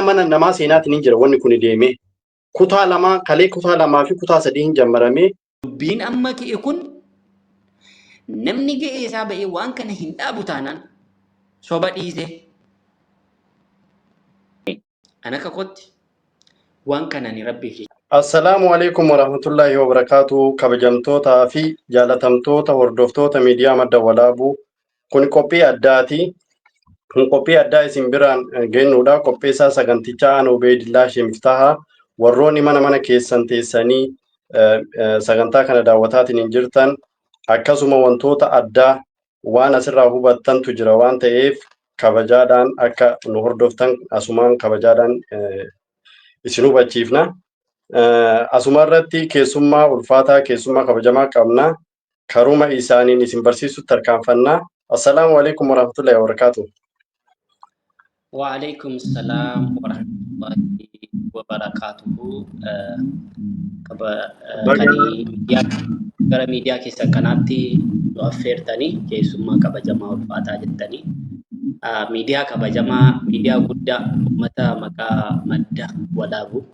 Mana namaa seenaatiin hin jira wanni kun deemee. Kutaa lamaa kalee kutaa lamaa fi kutaa sadii hin jammaramee. Dubbiin amma ka'e kun namni ga'ee isaa ba'ee waan kana hin dhaabu taanaan soba dhiise. An akka kootti waan kana ni rabbiif jecha. Assalaamu alaikum warahmatullaahi wabarakaatu. Kabajamtootaa fi jaalatamtoota hordoftoota miidiyaa Madda Walaabuu, kun qophii addaati. Kun qophii addaa isin biraan geenyudha. Qopheessaa sagantichaa ana Ubeedillaa Shemiftahaa. Warroonni mana mana keessan teessanii sagantaa kana daawwataatiin hin jirtan, akkasuma wantoota addaa waan asirraa hubattantu jira waan ta'eef, kabajaadhaan akka nu hordoftan asumaan kabajaadhaan isin hubachiifna. Asuma irratti keessummaa ulfaataa, keessummaa kabajamaa qabna. Karuma isaaniin isin barsiisutti tarkaanfannaa. Assalaamu alaikum warahmatullahi wabarakatuh. Waalaikum salaam warahmatullahi wabarakaatuhu. Kan gara miidiyaa keessan kanaatti nu affeertanii, keessummaa kabajamaa ulfaataa jettanii, miidiyaa kabajamaa, miidiyaa guddaa uummata maqaa Madda Walaabuu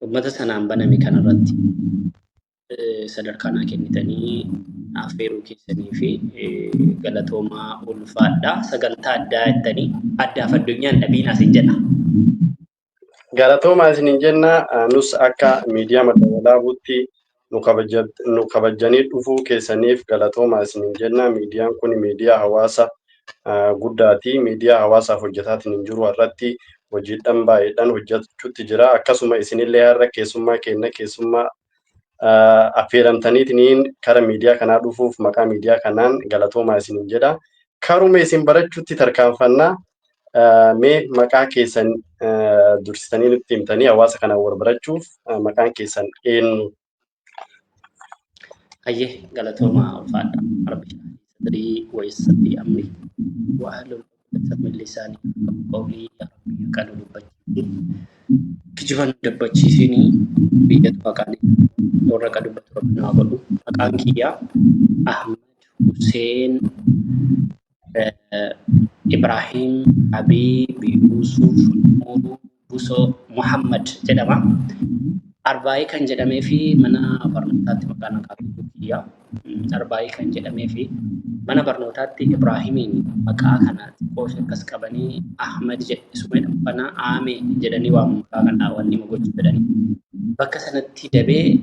uummata sanaan baname kanarratti sadarkaa naa kennitanii affeeruu keessanii fi galatoomaa, ulfaadha. Sagantaa addaa jettanii addaaf addunyaan dhabiin asin jedha. Galatoomaa isinin jenna. Nus akka miidiyaa Madda Walaabuutti nu kabajanii dhufuu keessaniif galatoomaa isinin jenna. Miidiyaan kun miidiyaa hawaasa guddaati. Miidiyaa hawaasaaf hojjetaatiin hin jiru, irratti hojiidhaan baay'eedhaan hojjechuutti jira. Akkasuma isinillee har'a keessummaa keenya, keessummaa affeeramtaniitiin kara miidiyaa kanaa dhufuuf maqaa miidiyaa kanaan galatoomaa isinin jedha. Karuma isin barachuutti tarkaanfannaa. Mee maqaa keessan dursitanii nutti himtanii hawaasa kanaan wal barachuuf, maqaan keessan eenyu? Hayyee, galatoomaa, ulfaadha. Rabbi sadrii wa yassir li amri wahlul uqdatan min lisaani yafqahu qawlii. Yaa Rabbi, haqa nu dubbachiisi. Kijiba nu dabbachiisini, biyyatu haqaan warra haqa dubbatu Rabbi nu haa godhu. Maqaan kiyya Ahmad Hussein Ibrahim Habib Yusuf Nuuruu Busoo Muhammad jedhama. Arbaa'ii kan jedhamee fi mana barnootaatti maqaan akaakayyuu kiyya. Arbaa'ii kan jedhamee fi mana barnootaatti Ibraahimiin maqaa kana xiqqoo ishee akkas qabanii Ahmad isuma jedhamu kana Aamee jedhanii waamu, maqaa kana wanni gochuu jedhanii. Bakka sanatti dabee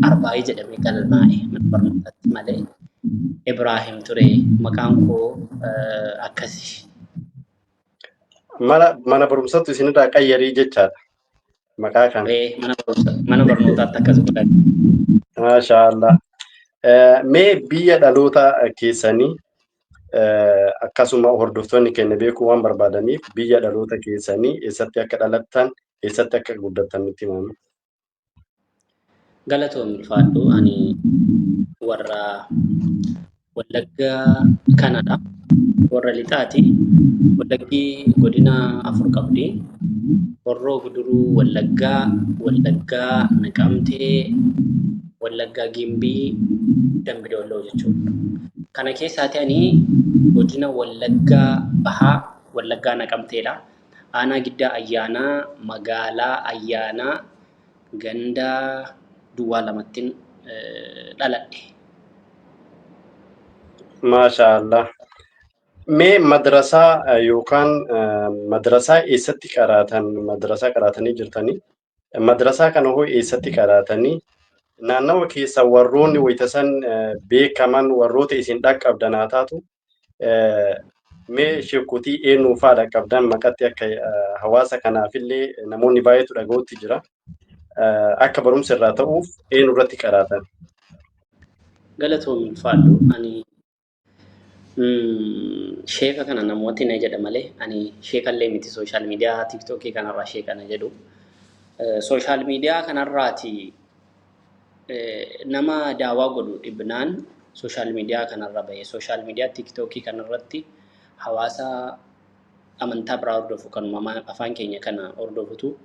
Arbaa'ii jedhamee galmaa'e mana barnootaatti malee Ibraahim ture maqaan koo akkasi. Mana barumsatti isinirraa qayyarii jechaadha maqaa kana. Mana barnootaatti akkas godhan. Maashaa Allah. Mee biyya dhaloota keessanii akkasuma hordoftoonni keenya beekuu waan barbaadaniif, biyya dhaloota keessanii, eessatti akka dhalattan, eessatti akka guddattan nutti himame. Galatoom, ulfaadhu. Ani warra Wallaggaa kanadha. Warra lixaati. Wallaggi godina afur qabdi. Horroo Guduruu Wallaggaa, Wallaggaa Naqamtee, Wallaggaa Gimbii, Dambidolloo jechuudha. Kana keessaati ani godina Wallaggaa Bahaa, Wallaggaa Naqamteedha. Aanaa Giddaa Ayyaanaa, magaalaa Ayyaanaa, ganda duwwaa lamattiin dhaladhe. Maashaa Allah. Mee madrasaa yookaan madrasaa eessatti qaraatan? Madrasaa qaraatanii jirtanii? Madrasaa kana hoo eessatti qaraatanii? Naannawa keessa warroonni wayitasan beekaman, warroota isin dhaqqabdan haa taatu, mee sheekotii eenyu fa'aa dhaqqabdan maqatti, akka hawaasa kanaafillee namoonni baay'eetu dhaga'utti jira. Akka barumsa irraa ta'uuf, eenyu irratti qaraatan? Galatoomi, ulfaadhu. Ani sheeka kana namooti na jedha malee ani sheekallee miti. Social media TikTokii kanarraa sheeka na jedhu. Social media kanarraati nama daawaa godhu dhibnaan social media kanarra bahe. Social media TikTokii kanarratti hawaasa amantaa biraa hordofu, kanuma afaan keenya kana hordofutu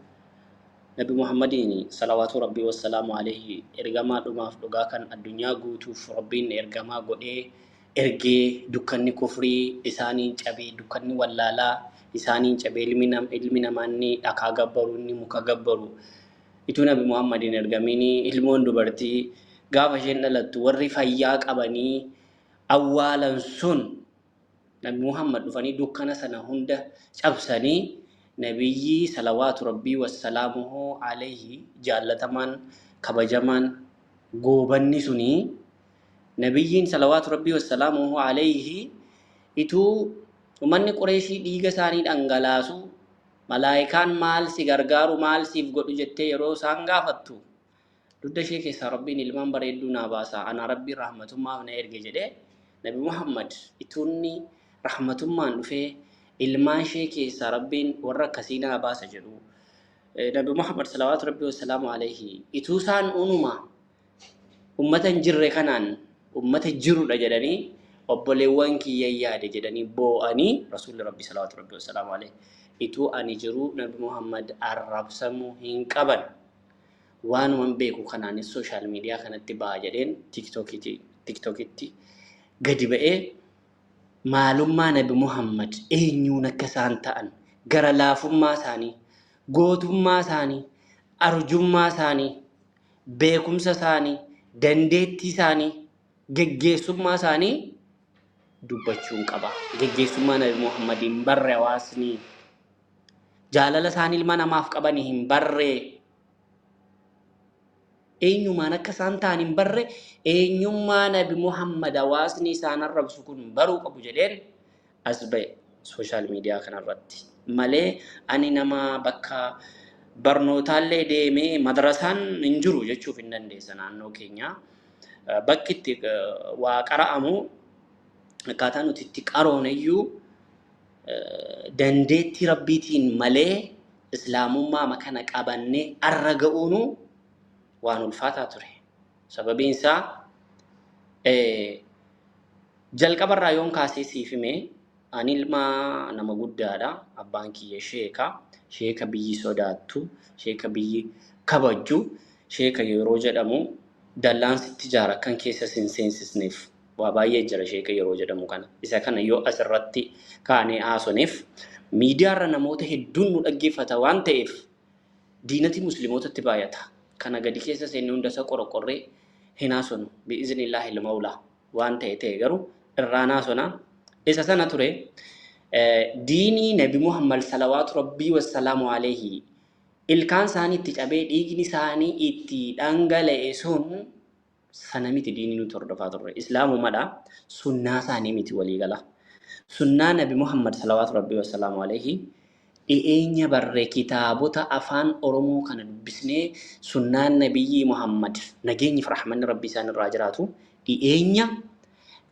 Nabi Muhammadiin salawaatu Rabbii wassalaamu alayhi, ergamaa dhumaaf dhugaa kan addunyaa guutuuf Rabbiin ergamaa godhee ergee, dukkanni kufrii isaaniin cabee, dukkanni wallaalaa Isaaniin cabee ilmi namaa inni dhakaa gabbaru, inni muka gabbaru. Ituu Nabi Muhammad hin ergamin ilmoon dubartii gaafa isheen dhalattu warri fayyaa qabanii awwaalan sun Nabi Muhammad dhufanii dukkana sana hunda cabsanii nabiyyi salawaatu rabbii wassalaamuhu alayhi jaallatamaan kabajamaan goobanni sunii nabiyyiin salawaatu rabbii wassalaamuhu alayhi ituu uummanni Qureeshii dhiiga isaanii dhangalaasu malaayikaan maal si gargaaru maal siif godhu jettee yeroo isaan gaafattu dugda ishee keessaa rabbiin ilmaan bareedduu naa baasa ana rabbiin rahmatummaaf na erge jedhee Nabi Muhammad ituunni rahmatummaan dhufee ilmaan ishee keessaa rabbiin warra akkasii naa baasa jedhu Nabi Muhammad salawaatu rabbii wassalaamu alayhi ituu isaan unuma ummata hin jirre kanaan ummata jirudha jedhanii obboleewwan kiyya yaade jedhanii boo'anii rasuulli rabbii salawaatu rabbii wassalaamu alayhi ituu ani jiruu Nabi Muhammad arrabsamuu hin qaban. Waanuman beeku kanaanis sooshaal miidiyaa kanatti ba'a jedheen tiktookitti gadi ba'ee maalummaa Nabi Muhammad eenyuun akka isaan ta'an gara laafummaa isaanii, gootummaa isaanii, arjummaa isaanii, beekumsa isaanii, dandeettii isaanii, geggeessummaa isaanii dubbachuun qaba. Geggeessummaa Nabi Muhammad hin barre hawaasni. Jaalala isaan ilma namaaf qaban hin barre. Eenyumaan akka isaan ta'an hin barre eenyummaa Nabi Muhammad hawaasni isaan arrabsu kun baruu qabu jedheen as ba'e sooshaal miidiyaa kanarratti. Malee ani nama bakka barnootaallee deemee madrasaan hin jiru jechuuf hin dandeessa naannoo keenya. Bakki itti waa qara'amu akkaataa nuti itti qarooneyyuu dandeettii rabbiitiin malee islaamummaa kana qabannee arra ga'uunu waan ulfaataa ture. Sababiin isaa jalqabarraa yoon kaasee siif hime ani ilma nama guddaadha. Abbaan kiyya sheeka. Sheeka biyyi sodaattu, sheeka biyyi kabajju, sheeka yeroo jedhamu dallaan sitti ijaara akkan keessa sin seensisneef waa baay'ee jira sheeka yeroo jedhamu kana. Isa kana yoo asirratti kaanee haasoneef miidiyaarra namoota hedduun nu dhaggeeffata waan ta'eef diinati musliimootatti baay'ata. Kana gadi keessa seenne hunda isa qoroqorree hin haasonu. Bi'iznillaahi il-mawlaa waan ta'e ta'e garuu irraan haasona. Isa sana ture diinii Nabi Muhammad salawaatu rabbii wassalaamu alayhi ilkaan isaanii itti cabee dhiigni isaanii itti dhangala'e sun sana miti diinii nuti hordofaa turre. Islaamumadha. Sunnaa isaanii miti waliigala. Sunnaa Nabi Muhammad salawaatu rabbii wassalaamu alayhi dhiyeenya barree kitaabota afaan Oromoo kana dubbisnee sunnaan Nabiyyii Muhammad nageenyi fi rahmanni rabbii isaan irraa jiraatu dhiyeenya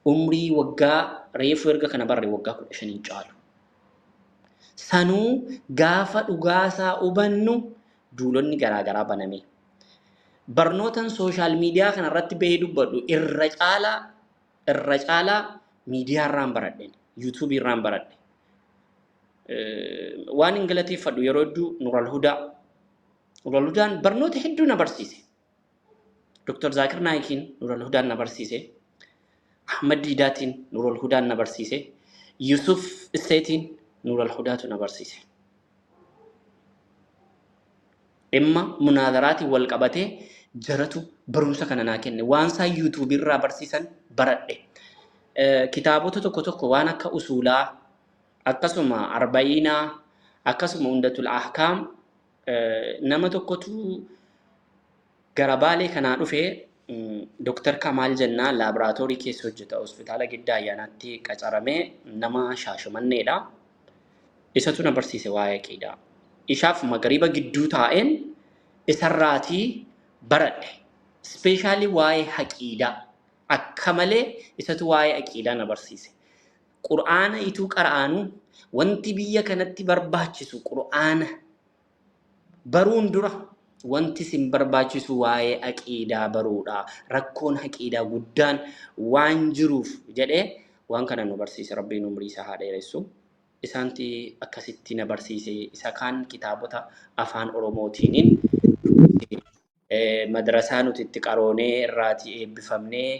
umrii waggaa reefu erga kana barree waggaa 15 caalu. Sanuu gaafa dhugaasaa hubannu duulonni garaagaraa baname. Barnootan sooshaal miidiyaa kanarratti bahee dubbadhu irra caalaa miidiyaa irraan baradhe, yuutuubii irraan baradhe. Waan hin galateeffadhu yeroo hedduu Nural Hudaa. Nural Hudaan barnoota hedduu na barsiise. Dr. Zaakir Naayikiin Nural Hudaan na barsiise. Ahmad Diidaatiin Nural Hudaan na barsiise. Yusuf Iseetiin Nural Hudaatu na barsiise. Dhimma munaadaraatiin wal qabatee jaratu barumsa kana naa kenne. Waan isaan yuutuubii irraa barsiisan baradhe. Kitaabota tokko tokko waan akka usuulaa, akkasuma arba'iinaa, akkasuma hundatul ahkaam nama tokkotu gara Baalee kanaa dhufee Dr. Kamaal jennaa laaboraatoorii keessa hojjeta hospitaala Giddaa Ayyaanaatti qacaramee nama Shaashamanneedha. Isatu na barsiise waa'ee aqiidaa. Ishaaf magariiba gidduu taa'een isarraatii baradhe. Ispeeshaalii waa'ee aqiidaa. Akka malee isatu waa'ee aqiidaa na barsiise. Qur'aana ituu qara'aanu wanti biyya kanatti barbaachisu qur'aana baruun dura wanti isin barbaachisu waa'ee aqiidaa baruudha. Rakkoon aqiidaa guddaan waan jiruuf jedhee waan kana nu barsiise. Rabbiin umrii isaa haa dheeressu. Isaanti akkasitti na barsiise. Isa kaan kitaabota afaan Oromootiinin madrasaa nuti itti qaroonee irraatii eebbifamnee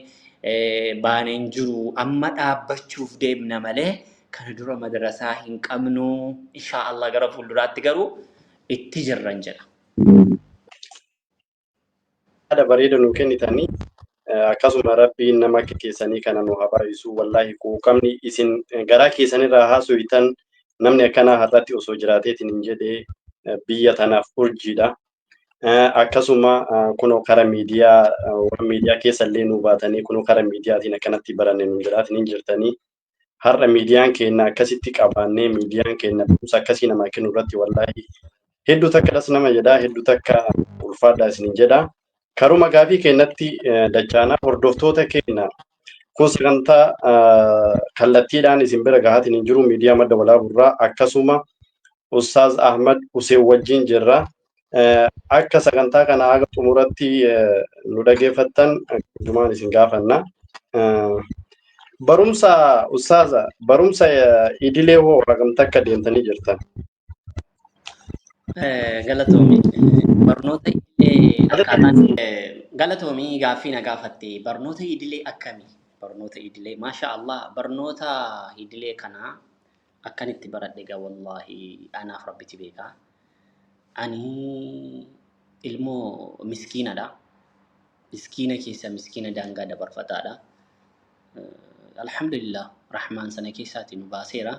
baaneen jiru amma dhaabbachuuf deemna malee Kana dura madrasaa hin qabnu. Inshaa Allah gara fuulduraatti garuu itti jirran jedha. Yaada bareeda nuu kennitanii akkasuma Rabbiin nama akka keessanii kana nu haa baay'isu. Wallaahi quuqamni isin garaa keessanirraa haasoftan namni akkanaa har'atti osoo jiraateetiin hin jedhee biyya tanaaf urjiidha. Akkasuma kunoo kara miidiyaa warra miidiyaa keessa illee nu baatanii kunoo kara miidiyaatiin akkanatti baranne nu jedhaatiin hin jirtanii. Har'a miidiyaan keenya akkasitti qabaannee miidiyaan keenya barumsa akkasii namaa kennu irratti wallaahi hedduu takka das nama jedhaa, hedduu takka ulfaadhaa isinin jedhaa. Karuma gaafii keenyatti dachaanaa hordoftoota keenya, kun sagantaa kallattiidhaan isin bira gahaatiin hin jiru miidiyaa Madda Walaaburraa, akkasuma Ustaaz Ahmad Hussein wajjin jirra. Akka sagantaa kana haga xumuratti nu dhageeffattan hundumaan isin gaafanna. Barumsa Ustaaza, barumsa idilee hoo hagam takka deemtanii jirtan? Galatoomi. Barnoota idilee akkaataan galatoomii gaaffii na gaafatte. Barnoota idilee akkamii? Barnoota idilee, maasha Allah, barnoota idilee kana akkanitti baradhe egaa wallaahi anaaf Rabbiti beeka. Ani ilmoo miskiinadha. Miskiina keessa miskiina daangaa dabarfataadha. Alhamdulillah, Rahmaan sana keessaati nu baaseera.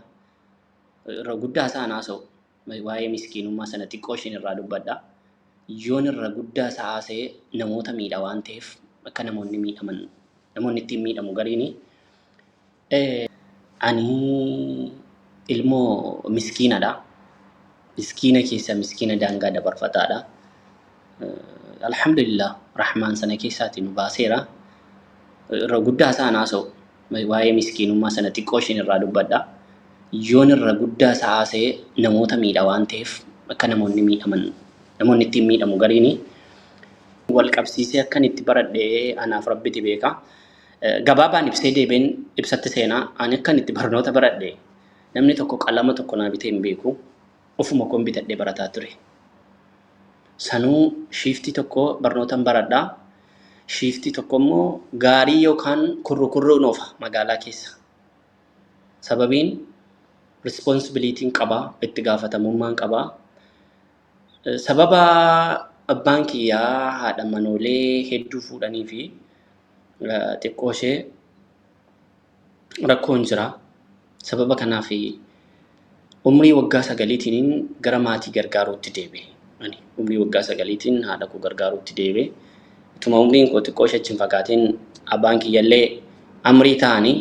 Irra guddaa isaa haasa'u. Waa'ee miskiinummaa sana xiqqoo ishiin irraa dubbadha. Yoon irra guddaa isaa haasa'e namoota miidha waan ta'eef, akka namoonni miidhaman, namoonni ittiin miidhamu gariini. Ani ilmoo miskiinadha. Miskiina keessa miskiina daangaa dabarfataadha. Alhamdulillah, Rahmaan sana keessaati nu baaseera. Irra guddaa isaa haasa'u. Waa'ee miskiinummaa sana xiqqoo ishiin irraa dubbadha. Yoon irra guddaa isaa haasa'e namoota miidha waan ta'eef, akka namoonni miidhaman, namoonni ittiin miidhamu gariini. Wal qabsiisee akkan itti baradhe anaaf Rabbiti beeka. Gabaabaan ibsee deebiin ibsatti seenaa. Ani akkan itti barnoota baradhe, namni tokko qalama tokko naa bitee hin beeku. Ofuma koon bitadhee barataa ture. Sanuu shiiftii tokko barnootan baradhaa. Shiiftii tokko immoo gaarii yookaan kurrukurruun oofa magaalaa keessa. Sababiin responsibilityn qabaa, itti gaafatamummaan qabaa. Sababa abbaan kiyyaa haadha manoolee hedduu fuudhanii fi xiqqoo ishee rakkoon jira. Sababa kanaaf umrii waggaa 9tiin gara maatii gargaaruutti deebi'e. Ani umrii waggaa 9tiin haadha koo gargaaruutti deebi'e. Utuma umriin koo xiqqoo ishee achi hin fagaatiin abbaan kiyyallee amrii ta'anii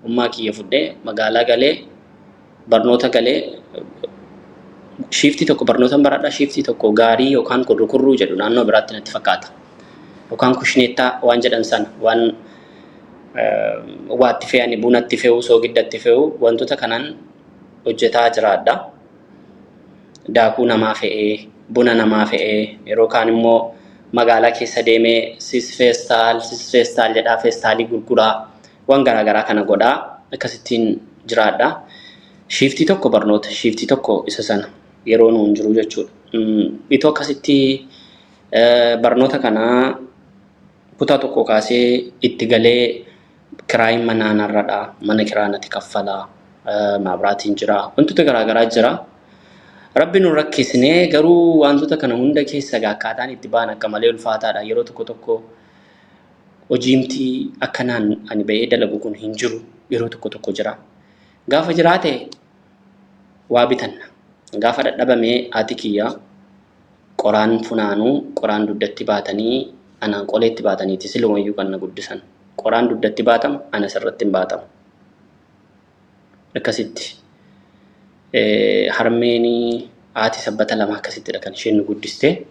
ummaa kiyya fudhee magaalaa galee barnoota galee, shiiftii tokko barnoota baradhaa, shiiftii tokko gaarii yookaan kurrukurruu jedhu naannoo biraatti natti fakkaata. Yookaan kushneettaa waan jedhan sana, waan waatti fe'anii bunatti fe'uu, soogiddatti fe'uu, wantoota kanaan hojjetaa jiraadha. Daakuu namaa fe'ee, buna namaa fe'ee, yeroo kaan immoo magaalaa keessa deemee sis feestaal, sis feestaal jedhaa feestaalii gurguraa, waan garaagaraa kana godhaa akkasittiin jiraadha. Shiiftii tokko barnoota, shiiftii tokko isa sana yeroo nuun jiru jechuudha. Itoo akkasitti barnoota kanaa kutaa tokko kaasee itti galee, kiraayin manaa narradha. Mana kiraa natti kaffalaa. Maabiraatiin jira. Wantoota garaagaraa jira. Rabbi nu rakkisnee garuu wantoota kana hunda keessa akkaataan itti ba'an akka malee ulfaataadha. Yeroo tokko tokko hojiimti akkanaan ani ba'ee dalagu kun hin jiru. Yeroo tokko tokko jira. Gaafa jiraate waa bitanna. Gaafa dadhabamee haati kiyya qoraan funaanuu, qoraan dugdatti baatanii, anaan qoleetti baataniiti silumayyuu kan na guddisan. Qoraan dugdatti baatama, ana sirratti hin baatamu. Akkasitti. Harmeen haati sabbata lama akkasittidha kan isheen nu guddiste.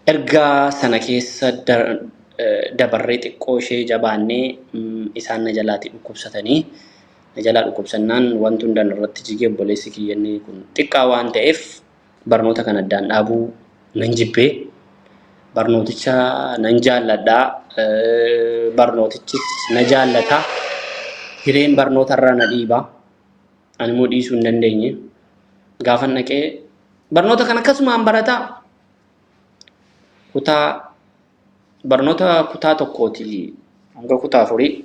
Erga sana keessa dabarree xiqqoo ishee jabaannee isaan na jalaatti dhukkubsatanii, na jalaa dhukkubsannaan wanti hundaan irratti jigee, obboleessi kiyya inni kun xiqqaa waan ta'eef barnoota kana addaan dhaabuu nan jibbee, barnooticha nan jaalladhaa, barnootichis na jaallata, hireen barnoota irraa na dhiiba, ani immoo dhiisuu hin dandeenye. Gaafa naqee barnoota kana akkasumaan barataa kutaa barnoota kutaa tokkooti hanga kutaa afurii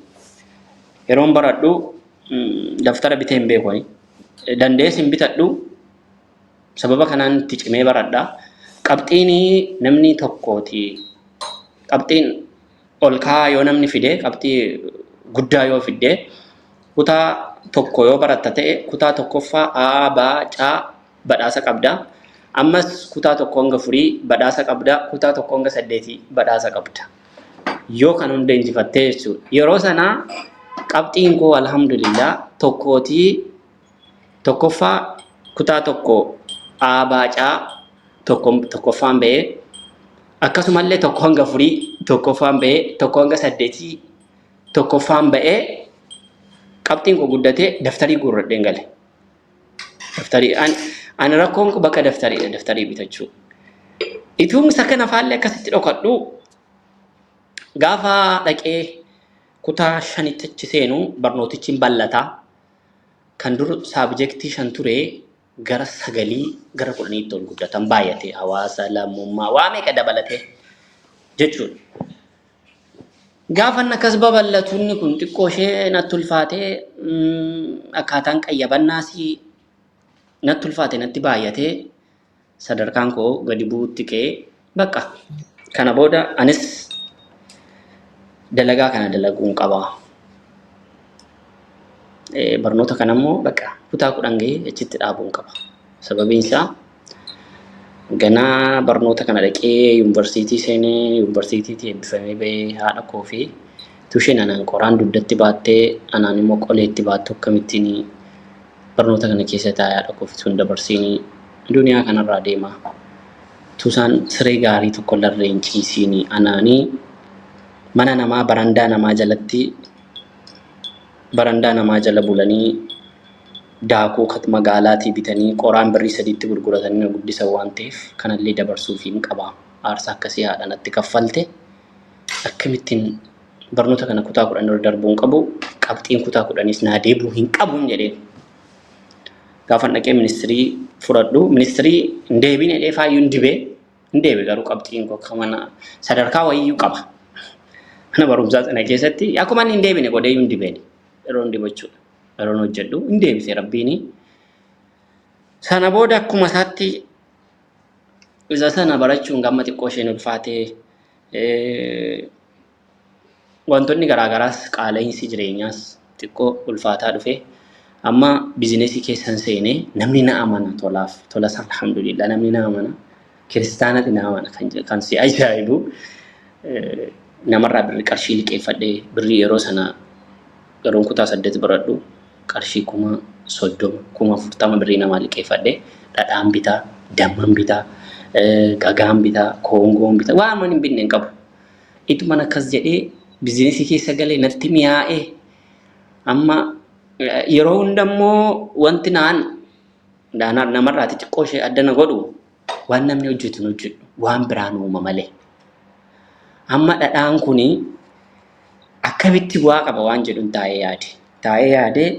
yeroon baradhu Daftara bitee hin beeku ani. Dandees hin bitadhu. Sababa kanaan itti cimee baradha. Qabxiin namni tokkooti. Qabxiin ol ka'aa yoo namni fide, qabxii guddaa yoo fidde, kutaa tokko yoo baratta ta'e, kutaa tokkoffaa A, B, C badhaasa qabda. Ammas kutaa tokko hanga afurii badhaasa qabda. Kutaa tokko hanga saddeetii badhaasa qabda. Yoo kan hunda injifattee jechuudha. Yeroo sana qabxiin koo alhamdulillah tokkootii tokkoffaa kutaa tokko A, B, C tokkoffaan ba'ee, akkasumallee tokko hanga afurii tokkoffaan ba'ee, tokko hanga saddeetii tokkoffaan ba'ee, qabxiin koo guddatee daftarii guurradheen gale. Daftarii ani rakkoon koo bakka daftariidha, daftarii bitachuu. Ituun isa kana faallee akkasitti dhokadhu, gaafa dhaqee kutaa shanitti achi seenu barnootichi hin bal'ataa. Kan dur saabjektii 5 ture gara 9 gara 10tti ol guddatan baay'ate, hawaasa, lammummaa, waa meeqa dabalatee jechuudha. Gaafa inni akkas babal'atu inni kun xiqqoo ishee natti ulfaatee, akkaataan qayyabannaas natti ulfaate, natti baay'atee, sadarkaan koo gadi bu'uutti ka'ee. Bakka kana booda anis dalagaa kana dalaguun qaba. Barnoota kana immoo bakka kutaa 10 gahee achitti dhaabuun qaba. Sababiin isaa ganaa barnoota kana dhaqee yuunivarsiitii seenee, yuunivarsiitiitii eebbifamee bahee, haadha koo fi tusheen anaan qoraan dugdatti baattee, anaan immoo qoleetti baattu, akkamittiin barnoota kana keessa taa'ee haadha koo fi sun dabarsiinii duniyaa kanarraa deema. Tusaan siree gaarii tokko larree hin ciisiinii anaanii mana namaa barandaa namaa jalatti, barandaa namaa jala bulanii, daakuu magaalaatii bitanii qoraan birrii 3tti gurguratanii na guddisan waan ta'eef, kanallee dabarsuuf hin qaba. Aarsaa akkasii haadha natti kaffalte, akkamittiin barnoota kana kutaa 10 irra darbuu hin qabu, qabxiin kutaa 10s naa deebi'uu hin qabu jedheen. Gaafa dhaqee ministirii fudhadhu, ministirii hin deebiin jedhee faayyuu hin dibee, hin deebi, garuu qabxiin koo akka mana sadarkaa wayiyyuu qaba. Mana barumsaa sana keessatti akkuma inni hin deebine godhee hin dibeen yeroo hin dibachuudha. Yeroon hojjedhu hin deebise rabbiini. Sana booda akkuma isaatti isa sana barachuun gamma xiqqoo isheen ulfaatee, wantoonni garaagaraas, qaala'insi jireenyaas xiqqoo ulfaataa dhufe. Amma bizinesii keessan seenee namni na amana, tolaaf tolas alhamdulillah namni na amana, kiristaanati na amana. Kan si ajaa'ibu, namarraa birrii qarshii liqeeffadhee, birrii yeroo sana yeroon kutaa 8 baradhu qarshii 30,000, 40,000 birrii namaa liqeeffadhee, dhadhaan bitaa, damman bitaa, gagaan bitaa, koongoon bitaa, waan man hin binne hin qabu. Ituman akkas jedhee bizinesii keessa galee natti mi'aa'ee, amma yeroo hunda immoo wanti naan namarraati xiqqoo ishee adda na godhu, waan namni hojjetu hin hojjedhu, waan biraan uuma malee. Amma dhadhaan kuni akkamitti bu'aa qaba waan jedhuun taa'ee yaade. Taa'ee yaadee,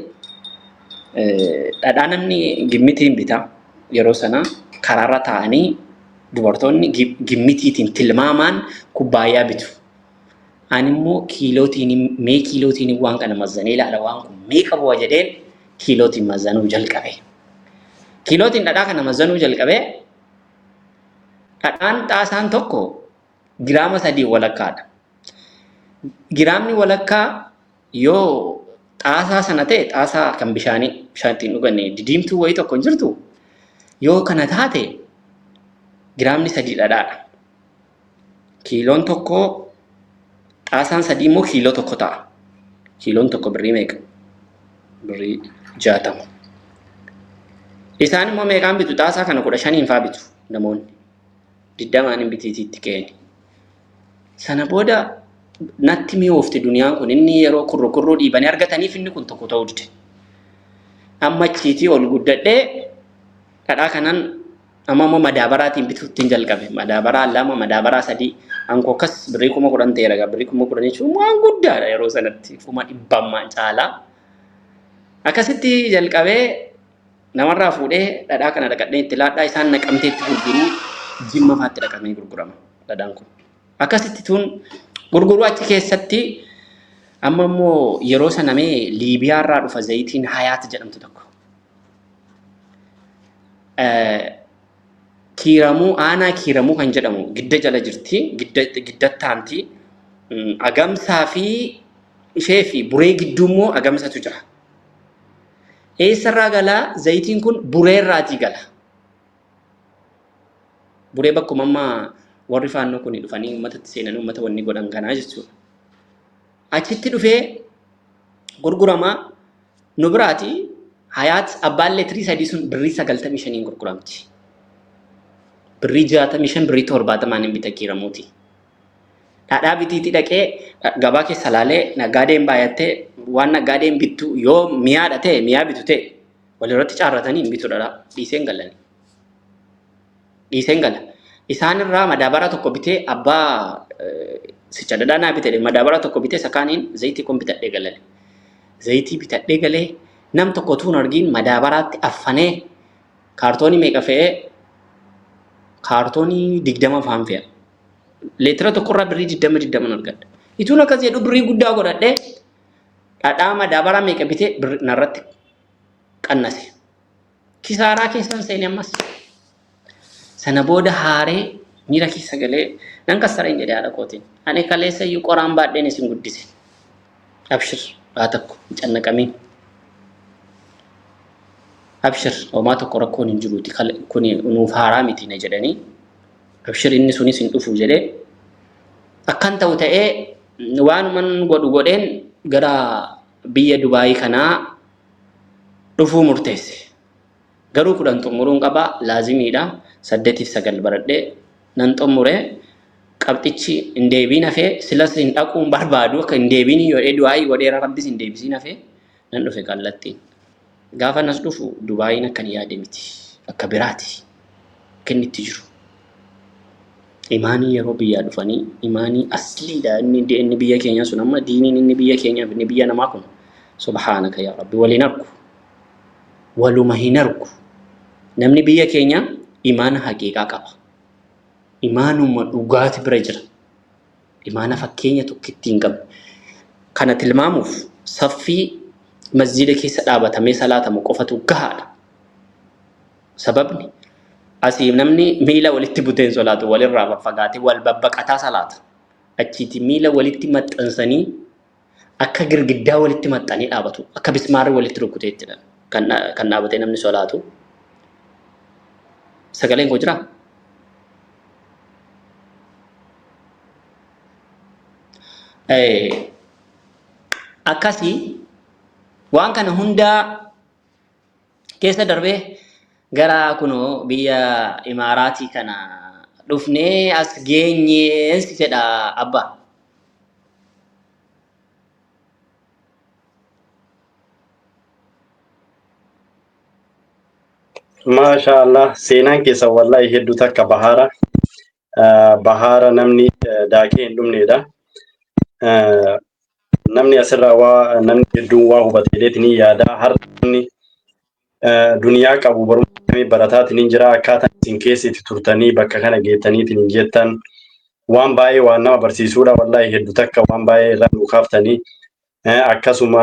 dhadhaa namni gimmitiin bitaa, yeroo sana karaarra taa'anii dubartoonni gimmitiitiin tilmaamaan kubbaayyaa bitu. Ani immoo kiilootiin, mee kiilootiin waan kana mazzanee ilaala, waan kun meeqa bu'a jedheen kiilootiin mazzanuu jalqabe. Kiilootiin dhadhaa kana mazzanuu jalqabe, dhadhaan xaasaan tokko giraama sadii walakkaadha. Giraamni walakkaa yoo xaasaa sana ta'e, xaasaa kan bishaanii, bishaan ittiin dhugan didiimtuu wayii tokko hin jirtu, yoo kana taate giraamni 3 dhadhaadha. Kiiloon tokko, xaasaan sadii immoo kiiloo tokko ta'a. Kiiloon tokko birrii meeqa? Birrii 60. Isaan immoo meeqaan bitu? Xaasaa kana 15n faa bitu namoonni. 20n hin bitiitiitti ka'een. Sana booda natti mi'oofte duniyaan kun, inni yeroo kurrukurruu dhiibanii argataniif inni kun tokko ta'uu dide. Amma achiitii ol guddadhee dhadhaa kanan amma immoo madaabaraatiin bituuttiin jalqabe. Madaabaraa lama, madaabaraa sadii. Ankoo akkas birrii 10,000 ta'eera. Birrii 10,000 jechuun waan guddaadha yeroo sanatti, 100,000 caalaa. Akkasitti jalqabee namarraa fuudhee dhadhaa kana dhaqadhee itti laadhaa, isaan Naqamteetti gurguruu, Jimma faatti dhaqamee gurgurama dhadhaan kun. Akkasitti tun gurguruu achi keessatti Amma immoo yeroo sana mee Liibiyaa irraa dhufa zayitiin Hayaat jedhamtu tokko. Kiiramuu aanaa Kiiramuu kan jedhamu gidda jala jirti. Giddattaanti. Agamsaa fi ishee fi Buree gidduu immoo Agamsatu jira. Eessarraa galaa zayitiin kun? Bureerraatii gala. Buree bakkuma amma warri faannoo kun dhufanii uummatatti seenanii uummata wanni godhan kanaa jechuudha. Achitti dhufee gurguramaa nu biraati. Hayaat abbaan leetirii 3 sun birrii 95n gurguramti. Birrii 65, birrii 70n hin bita Kiiramuuti. Dhadhaa bitiitii dhaqee gabaa keessa laalee naggaadeen baay'attee waan naggaadeen bittu yoo mi'aadha ta'e, mi'aa bitu ta'e, walirratti caarratanii hin bitu. Dhadhaa dhiiseen galani. Dhiiseen gala. Isaan irraa madaabara tokko bitee, abbaa sicha dhadhaa naa bitee, madaabara tokko bitee sakaaniin zayitii kun bitadhee galale. Zayitii bitadhee galee nam tokko utuu hin argiin madaabaraatti affanee kaartoonii meeqa fe'ee? Kaartoonii 20 faan fe'a. Leetira tokkorraa birrii 20 20 argadha. Ituun akkas jedhu birrii guddaa godhadhee dhadhaa madaabaraa meeqa bitee birrii narratti qannase. Kisaaraa keessan seene ammas. Sana booda haaree miira keessa galee nan kassareen jedhee haadha kootiin. Ani kaleessa iyyuu qoraan baadheen isin guddise. Abshir, waa tokko hin cannaqamiin. Abshir, homaa tokko rakkoon hin jiruuti, kuni nuuf haaraa miti na jedhanii, abshir inni sunis hin dhufu jedhee akkan ta'u ta'ee waanuman godhu godheen gara biyya Dubaayii kanaa dhufuu murteesse. Garuu 10 xumuruun qaba, laazimiidha. 8f 9 baradhee nan xumure. Qabxichi hin deebiin hafee, silas hin dhaquun barbaadu, akka hin deebiin yoo du'aayii godheera, rabbis hin deebisiin hafee nan dhufe kallattiin. Gaafa nas dhufu Dubaayiin akkan yaade miti. Akka biraati. Akka inni itti jiru. Imaanii yeroo biyyaa dhufanii imaanii asliidha, inni biyya keenya sun, amma diiniin inni biyya keenyaaf inni biyya namaa kun, subhaanaka yaa rabbi, waliin argu. Waluma hin argu. Namni biyya keenya imaana haqiiqaa qaba. Imaanuma dhugaati bira jira. Imaana fakkeenya tokkitti hin qabne. Kana tilmaamuuf saffii masjiida keessa dhaabatamee salaatamu qofatu gahaadha. Sababni asii namni miila walitti buteen solaatu, walirraa faffagaatee wal babbaqataa salaata. Achiiti miila walitti maxxansanii akka girgiddaa walitti maxxanii dhaabatu. Akka bismaarri walitti rukuteettidha kan dhaabatee namni solaatu. Sagaleen koo jiraa? Akkasii waan kana hundaa keessa darbee gara kunoo biyya Imaaraatii kana dhufnee as geenyeen si jedha, abbaa. Maasha Allah, seenaan keessa wallahi hedduu takka bahaara. Bahaara namni daakee hin dhumnedha. Namni asirraa waa namni hedduun waa hubateetiin yaada. Har'a namni duniyaa qabu barumsa barataatiin hin jira. Akkaataa isin keessa itti turtanii bakka kana geettaniitiin hin jettan waan baay'ee waan nama barsiisuudha. Wallahi hedduu takka waan baay'ee irraa nu kaaftanii, akkasuma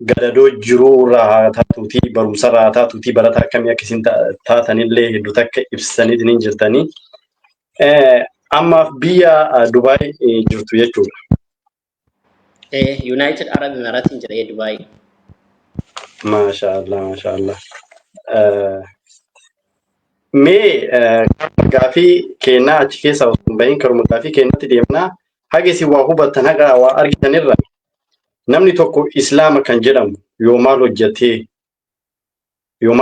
gadadoo jiruu irraa haa taatuutii, barumsa irraa haa taatuutii, barataa akkamii akka isin taatanillee hedduu takka ibsaniitiin hin jirtanii. Ammaaf biyya Dubaay jirtu jechuudha. United Arab Emirates jira, Dubaay. Maasha Allah, maasha Allah. Mee gaafii kennaa achi keessaa osoo hin bahin karuma gaafii kennaatti deemnaa, haga isin waa hubattan, haga waa argitanirra, namni tokko islaama kan jedhamu yoo maal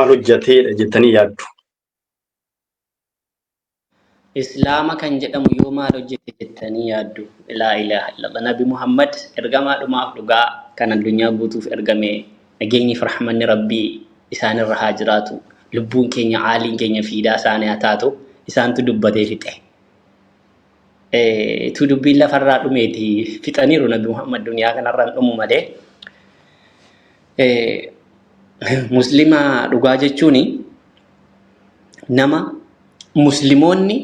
hojjateedha jettanii yaaddu? Islaama kan jedhamu yoo maal hojjete jettanii yaaddu? Laa ilaaha illallah. Nabi Muhammad ergamaa dhumaaf dhugaa kan addunyaa guutuuf ergame, nageenyi fi rahmanni Rabbii isaanirra haa jiraatu. Lubbuun keenya, aaliin keenya fiidaa isaanii haa taatu. Isaantu dubbatee fixe. Tu dubbiin lafarraa dhumeeti fixaniiru. Nabi Muhammad duniyaa kanarra hin dhumu malee. Muslima dhugaa jechuun nama musliimoonni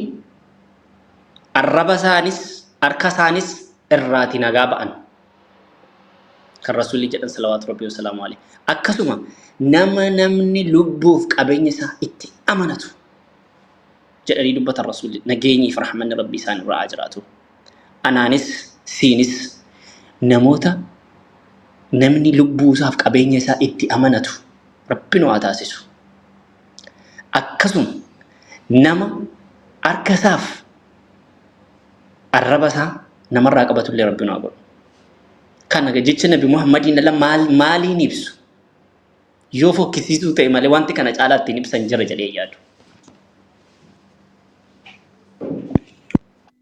arraba isaanis harka isaanis irraati nagaa ba'an. Kan Rasuulli jedhan salawaatu Rabbii wasalaamu alayhi. Akkasuma nama namni lubbuuf qabeenya isaa itti amanatu jedhanii dubbatan Rasuulli nageenyi fi rahmanni Rabbii isaan irraa haa jiraatu. Anaanis siinis namoota namni lubbuu isaaf qabeenya isaa itti amanatu Rabbi nu haa taasisu. Akkasuma nama harka isaaf arraba isaa namarraa qabatullee Rabbi nu haa godhu. Kana jecha Nabi Muhammadiin ala maal maaliin ibsu? Yoo fokkisiisuu ta'e malee wanti kana caalaa ittiin ibsan jira jedhee yaadu.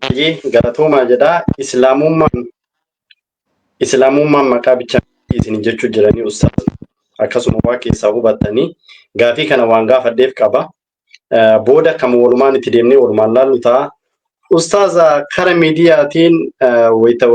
Baay'ee galatoomaa jedha. Islaamummaan maqaa bicha isin jechuu jiranii ustaaz akkasuma waa keessaa hubattanii gaafii kana waan gaafadheef qaba. Booda kan walumaan itti deemnee walumaan laallu ta'a. Ustaaza kara miidiyaatiin wayita